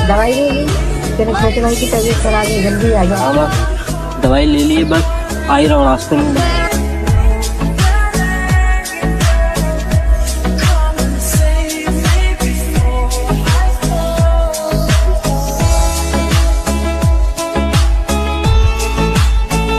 दवाई ले ली, तेरे छोटे भाई की तबीयत खराब है, जल्दी आ जाओ। हाँ माँ, दवाई ले लिए, बस आ ही रहा हूँ रास्ते में।